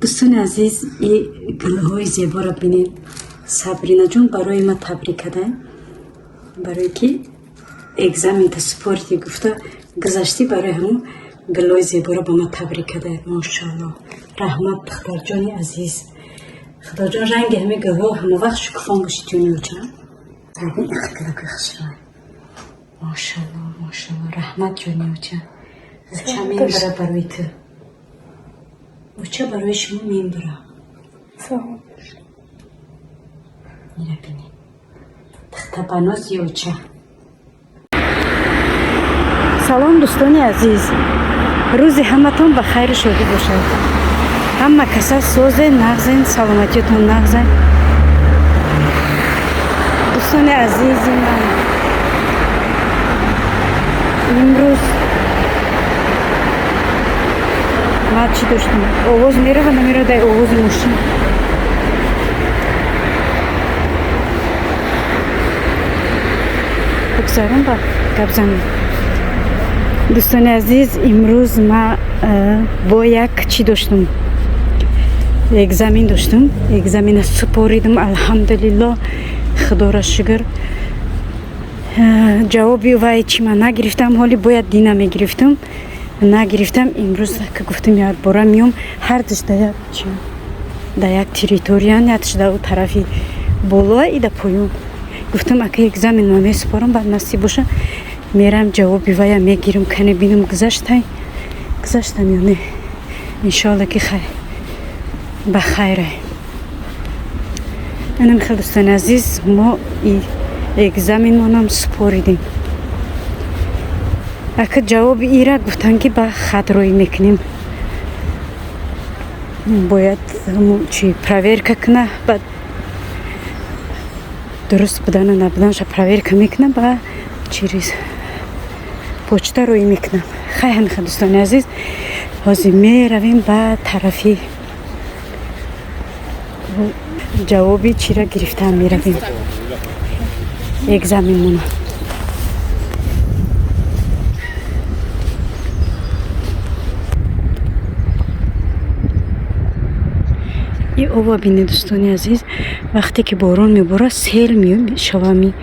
Дӯстони азиз, и гулҳои зеборо бинед. Сабринаҷон барои ма табрик карданд, барое ки экзамента супоридӣ, гуфта гузаштӣ, барои ҳамун гулҳои зеборо ба ма табрик карданд. Мошоалло, раҳмат, духтарҷони азиз. Худоҷон, ранги ҳамин гулҳо ҳамавақт шукуфон бошӣ, ҷони оча. Гулакои хушрӯй, мошоалло, мошоалло, раҳмат, ҷони оча. Оча мебара барои ту, оча барои шумо мебара. Ира бинед, тахтабанози оча. Салом, дӯстони азиз, рӯзи ҳаматон ба хайру шодӣ бошад. Ҳама каса созен, нағзен, саломатиётон нағзен. Дӯстони азизи ман, имрӯз ма чӣ доштам? Овоз мерава, намерава? Дай овози мошин. Бигзарам, ба гап занем. Дӯстони азиз, имрӯз ма бо як чӣ доштам, экзамен доштам. Экзамена супоридам, алҳамдулилло, худоро шукр. Ҷавоби вай чӣ ман нагирифтам, ҳоли бояд дина мегирифтам, нагирифтам. Имрӯз ка гуфтам, якбора миём. Ҳардуш да як чи, да як территориян, якш да у тарафи болоа, и да поён. Гуфтам, ака экзамен ма месупорам, баъд насиб боша, мерам, ҷавоби вая мегирам, кане бинам, гузаштай, гузаштам ё не. Иншоалло, ки хай, ба хайре. Анам хел, дӯстони азиз, мо и экзаменмонам супоридем. Ака ҷавоби ира гуфтанд, ки ба хат рӯй мекунем, бояд чи проверка куна, баъд дуруст будану набуданаша проверка мекунам, ба через почта рӯй мекунам. Хай, ҳамиха, дӯстони азиз, ҳозир меравем ба тарафи ҷавоби чира гирифтан меравем, экзаменмона. И ова бинед, дӯстони азиз, вақте ки борон меборад, сел мешава, ми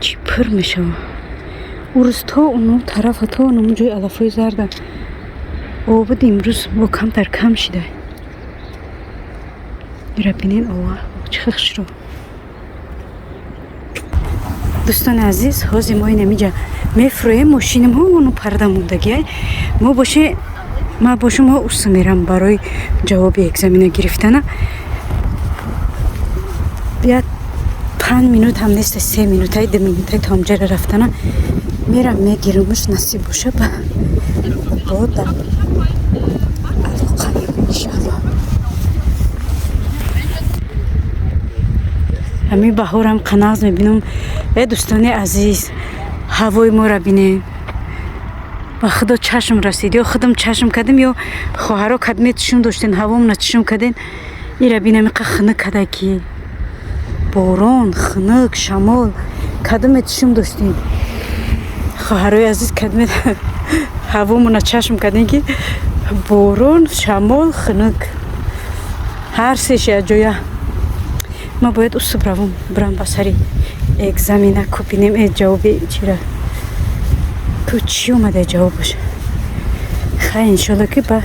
чӣ пур мешава. Урӯз то уну тарафа, то унаму ҷои алафҳои зарда обуд, имрӯз бо камтар кам шида. Ира бинед, ова чӣ хел хушрӯ. Дӯстони азиз, ҳозир мо инамиҷа мефурӯем, мошинамҳо уну парда мондагиай. Мо боше, ма бошум, ҳо усу мерам барои ҷавоби экзамена гирифтана. Як 5 минут ҳам нест, 3 минутай, 2 минутай то ҳамҷара рафтана. Мерам, мегирамуш, насиб боша, ба бо дар алоқаем, иншалло. Ҳамин баҳорам қанағз мебинам. Э, дӯстони азиз, ҳавои моро бинед. Ба худо, чашм расид, ё худам чашм кардем, ё хоҳаро кадме чишм доштен, ҳавомона чишм карден. Ира бинам, иқа хунук када, ки борон, хунук, шамол. Кадаме чишм доштем, хоҳарои азиз? Кадме ҳавомона чашм кардем, ки борон, шамол, хунук, ҳар сеш якҷоя? Ма бояд усуб равам, бирам ба сари экзамена, ку бинем э ҷавоби чира, ку чӣ омада ҷавобаш. Хай, иншолло, ки ба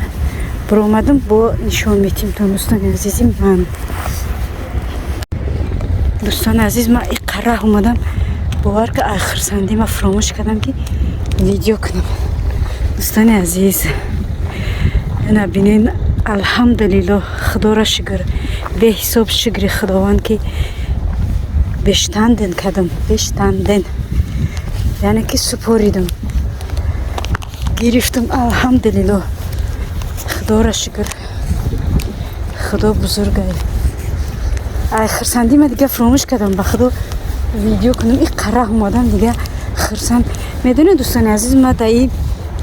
биромадам, бо нишон метим то, дӯстони азизи ман. Дӯстони азиз, ман иқараҳ омадам, бовар ка, ай хурсандӣ ма фуромӯш кардам, ки видео кунам. Дӯстони азиз, ина бинен, алҳамдулилло, худоро шукр, беҳисоб шукри Худованд, ки bestanden кардам. Bestanden, яъне ки супоридам, гирифтам, алҳамдулилло, худоро шукр, худо бузургай. Ай хурсандӣ ма дига фуромӯш кардам, ба худо, видео кунам. И қараҳ омадам, дига хурсанд. Медонед, дӯстони азиз, ма да и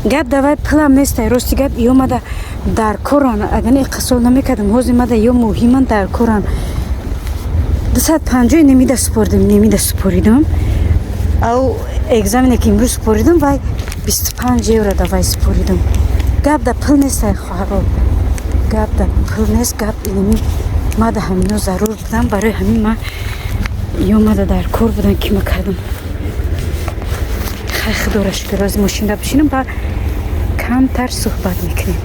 гап давай пулам нестай, рости гап, ё мада дар коран, агар не иққа сол намекардам. Ҳозир мада ё муҳиман дар коран. 250 немида супоридам, немида супоридам. Ау экзамене ки имрӯз супоридам, вай 25 евро давай супоридам. Гап да пул нестай, хоҳаро. Гап дар пул нест, гап инами ма да ҳамино зарур будам. Барои ҳамин ма ё мада дар кор будам, ки ма кардам. Хай, худоро шукр, рози мошинда бишинам, ба камтар суҳбат мекунем.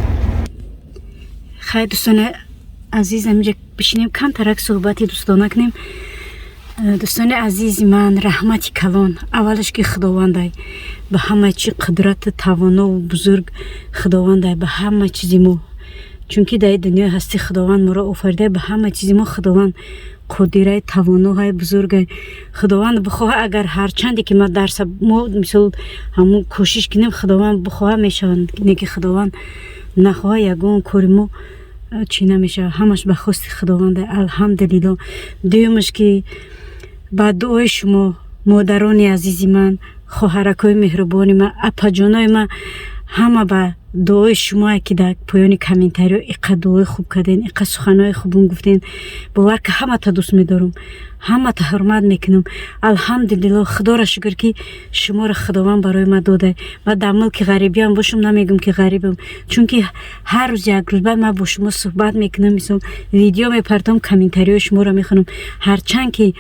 Хай, дӯстони азиз, амиҷа бишинем, камтарак суҳбати дӯстона кунем. Дӯстони азизи ман, раҳмати калон аввалаш ки худовандай, ба ҳама чи қудрату тавонову бузург худовандай, ба ҳама чизи мо, чунки дар дунёи ҳастӣ худованд моро офарида, ба ҳама чизи мо худованд қодирай, тавоноҳай, бузургай. Худованд бихоҳа, агар ҳарчанде ки ма дарса, мо мисол ҳамун кӯшиш кунем, худованд бихоҳа, мешаванд, не ки худованд нахоҳа, ягон кори мо чӣ намешавад. Ҳамаш ба хости худованда, алҳамдулилло. Дуюмаш ки ба дуои шумо, модарони азизи ман, хоҳаракҳои меҳрубони ман, апаҷонои ман, ҳама ба дуои шумое ки дар поёни комментариҳо иқа дуои хуб кардем, иқа суханҳои хубум гуфтем. Бовар ки ҳамата дӯст медорам, ҳамата ҳурмат мекунам. Алҳамдулилло, худоро шукр, ки шуморо худованд барои ман дода. Ман дар мулки ғарибиам бошам, намегӯм ки ғарибам, чунки ҳар рӯз, як рӯз баъд ман бо шумо суҳбат мекунам, мисол видео мепартом, комментариҳои шуморо мехонам. Ҳарчанд ки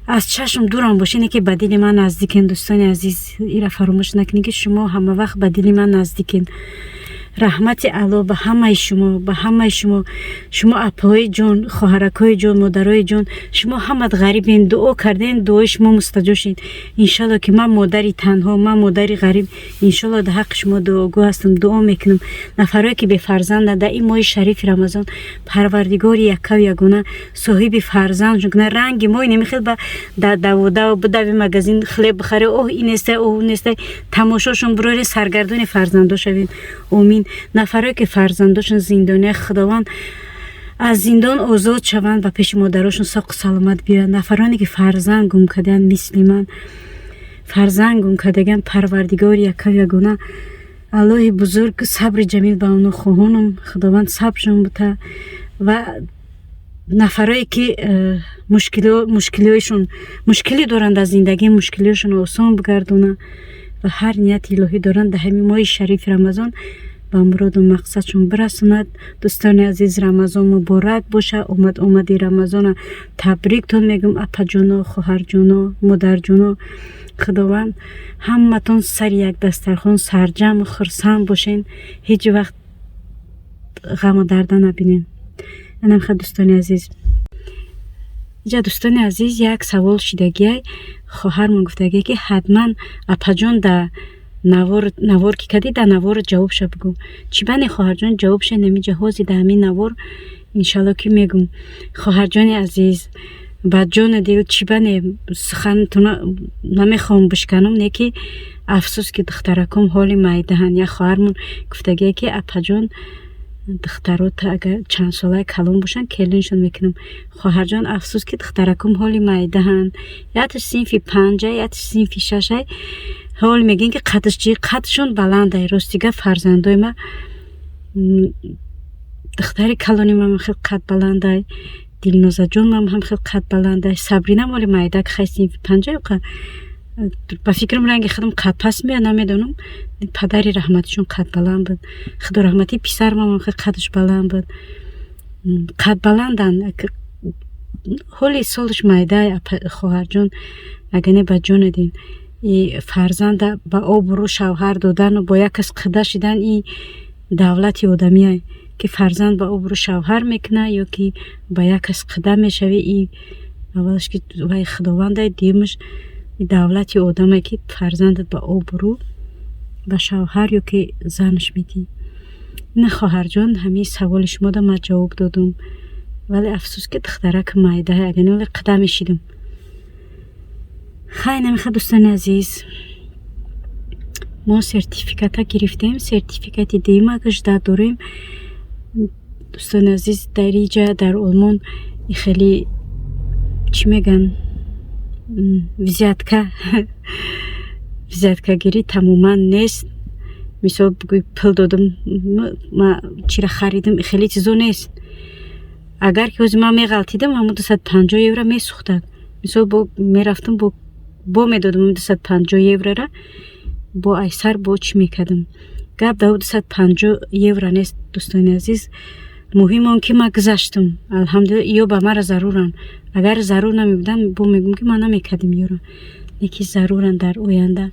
аз чашм дурам бошед, ки ба дили ман наздикен. Дӯстони азиз, ира фаромӯш накунед, ки шумо ҳама вақт ба дили ман наздикен. Раҳмати Алло ба ҳамаи шумо, ба ҳамаи шумо. Шумо апаҳои ҷон, хоҳаракҳои ҷон, модарои ҷон, шумо ҳамат ғарибен, дуо кардем, дуои шумо мустаҷоб шид. Иншалло ки ман модари танҳо, ман модари ғариб, иншалло дар ҳаққи шумо дуогӯ ҳастам, дуо мекунам. Нафарое ки бефарзанданд, дар ин моҳи шарифи Рамазон Парвардигори яккаву ягона соҳиби фарзанд кунад. Ранги мои немихел ба даводав бидави магазин, хлеб бихаре, оҳ, ин нестай, оҳ, нестай, тамошошон бироре, саргардони фарзандо шавем. Омин. Нафарое ки фарзандошон зиндония, худованд аз зиндон озод шаванд, ба пеши модарошон соқу саломат биёянд. Нафароне ки фарзанд гум кардаанд, мисли ман фарзанд гум кардагиан, Парвардигори яккаву ягона, Аллоҳи бузург сабри ҷамил ба онҳо хоҳонам, худованд сабршон бута. Ва нафарое ки мушкилиҳоишон, мушкилӣ доранд дар зиндагӣ, мушкилиҳошон осон бигардона ва ҳар нияти илоҳӣ доранд, дар ҳамин моҳи шарифи Рамазон ба муроду мақсадшон бирасонад. Дӯстони азиз, Рамазон муборак боша. Омад омади Рамазона табриктон мегӯм, апаҷоно, хоҳарҷоно, модарҷоно. Худованд ҳаматон сари як дастархон сарҷаму хурсанд бошен, ҳеҷ вақт ғаму дарда набинем. Анамха, дӯстони азиз. Иҷа, дӯстони азиз, як савол шидагиай. Хоҳармон гуфтагие, ки ҳатман, апаҷон, да навор, навор ки кардӣ, дар навор ҷавобша бигӯ. Чӣ бане, хоҳарҷон, ҷавобша намиҷа ҳози дар ҳамин навор иншалло ки мегӯм. Хоҳарҷони азиз, ба ҷону дил, чӣ бане, сухантона намехоҳам бишканам, не ки афсӯс, ки духтараком ҳоли майдаҳанд. Як хоҳармон гуфтагие, ки апаҷон, духтарота агар чандсолаи калон бошанд, келиншон мекунам. Хоҳарҷон, афсӯс, ки духтараком ҳоли майдаҳанд. Яташ синфи панҷай, яташ синфи шашай. Ҳол мегӯем, ки қадш чи, қадшон баландай. Рости гап, фарзандои ма, духтари калони ман хел қад баландай, Дилнозаҷонам ҳам хел қад баландай, Сабринам оли майдак, хай, синфи панҷай, ба фикрам ранги худам қадпаст меяд, намедонам. Падари раҳматишон қадбаланд буд, худо раҳматӣ, писармам хел қадаш баланд буд. Қадбаланданд, ҳоли солаш майдай. Хоҳарҷон, агар не, ба ҷоне дин, и фарзанда ба обрӯ шавҳар додану бо як кас қида шидан, и давлати одамие ки фарзанд ба обрӯ шавҳар мекунад ё ки ба як кас қида мешавӣ, и аввалаш ки вай худовандай, дуюмаш давлати одаме ки фарзандат ба обрӯ ба шавҳар ё ки занаш медиҳӣ. Ина, хоҳарҷон, ҳамин саволи шумода ман ҷавоб додум, вале афсӯс, ки духтарак майдаҳ, агар не, қида мешидум. Хай, намеха, дӯстони азиз, мо сертификата гирифтем, сертификати дуюма жда дорем. Дӯстони азиз, дар иҷа, дар Олмон, хеле чӣ мегӯянд, взятка, взяткагирӣ тамоман нест. Мисол бигӯй, пул додам, ма чира харидам, хеле чизо нест. Агар ки ҳозир ман меғалтидам, ҳамон 250 евро месӯхтад. Мисол, бо мерафтам, бо медодам 250 еврора, бо айсар бо чӣ мекардам. Гап дар 250 евро нест, дӯстони азиз. Муҳим он, ки ман гузаштам, алҳамдулилла. Ё ба мара заруранд. Агар зарур намебуданд, бо мегӯм, ки ман намекардем ёро. Не ки заруранд, дар оянда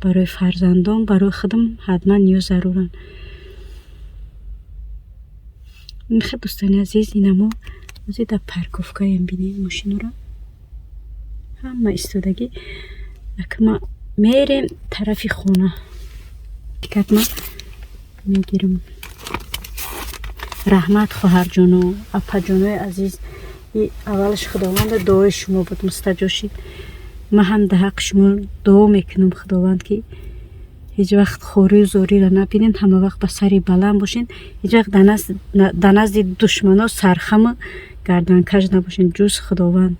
барои фарзандон, барои худам ҳатман ё заруранд. Мехе, дӯстони азиз, инамо ози дар парковкаем. Бинед мошинора, ҳама истодагӣ. Акма мерем тарафи хона, катма мегирам. Раҳмат, хоҳарҷоно, апаҷонои азиз. Аввалаш Худованда дуои шумо буд, мустаҷоб шид. Ман ҳам дар ҳаққи шумо дуо мекунам, Худованд, ки ҳеҷ вақт хорию зориро набинед, ҳама вақт ба сари баланд бошед, ҳеҷ вақт дар назди душмано сархаму гарданкаж набошед, ҷуз Худованд.